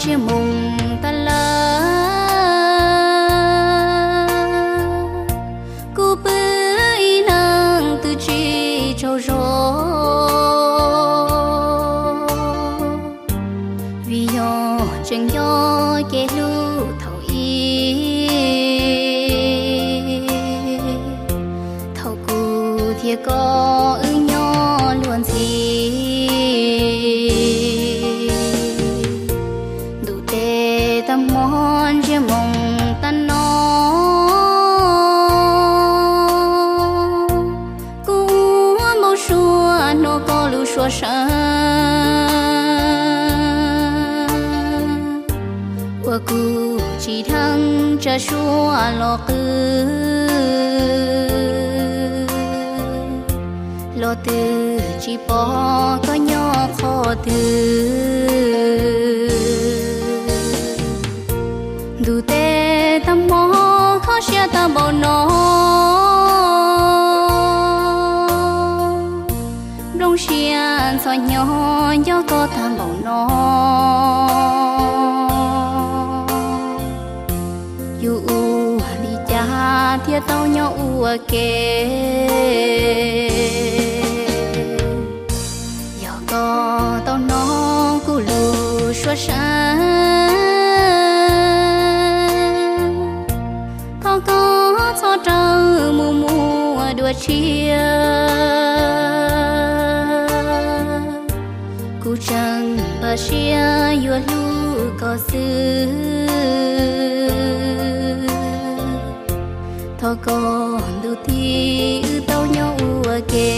Ntsiag moo tas lawm, kuv pw ib neeg twb tsis tsaug zog, vim yog tseem nco kev hlub thaum ub. Thaum kuv thiab koj wb nyob luag ntxhi, ntuj teb tag hmo ntsiag moo tag no, kuv ua npau suav hnov koj lub suab seev, uas kuv tsis dheev tsa suab los qw. Los twb tsis pom koj nyob qhov twg. Ntuj teb tag hmo kho siab tag npaum no, nplooj siab ntxhov hnyo nco koj tag npaum no. Yus ua li cas thiaj tau nyob ua ke? Yog koj tau hnov kuv lub suab seev, thov koj txhob rawm mus muaj dua tshiab. Kuv tseem npaj siab yuav hlub koj xwb. Thov koj ntuj tig wb tau nyob ua ke.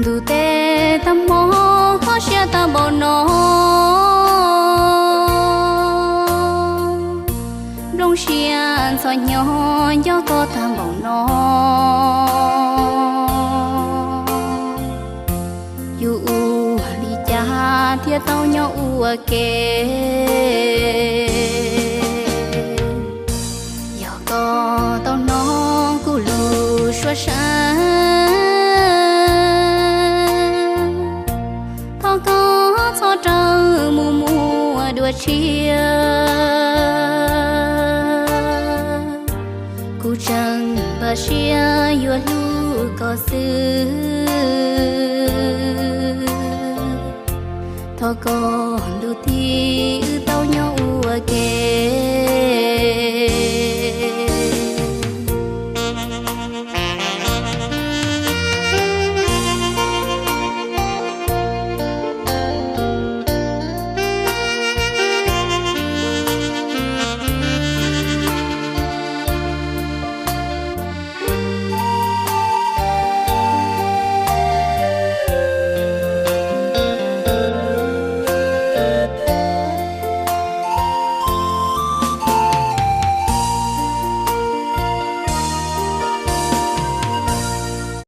Ntuj teb tag hmo kho siab tag npaum no, nplooj siab ntxhov hnyo nco koj tag npaum no. Yus ua li cas thiaj tau nyob ua ke? Yog koj tau hnov kuv lub suab seev, thov koj txhob rawm mus muaj dua tshiab. Kuv tseem npaj siab yuav hlub koj xwb. Thov koj ntuj tig wb tau nyob ua ke.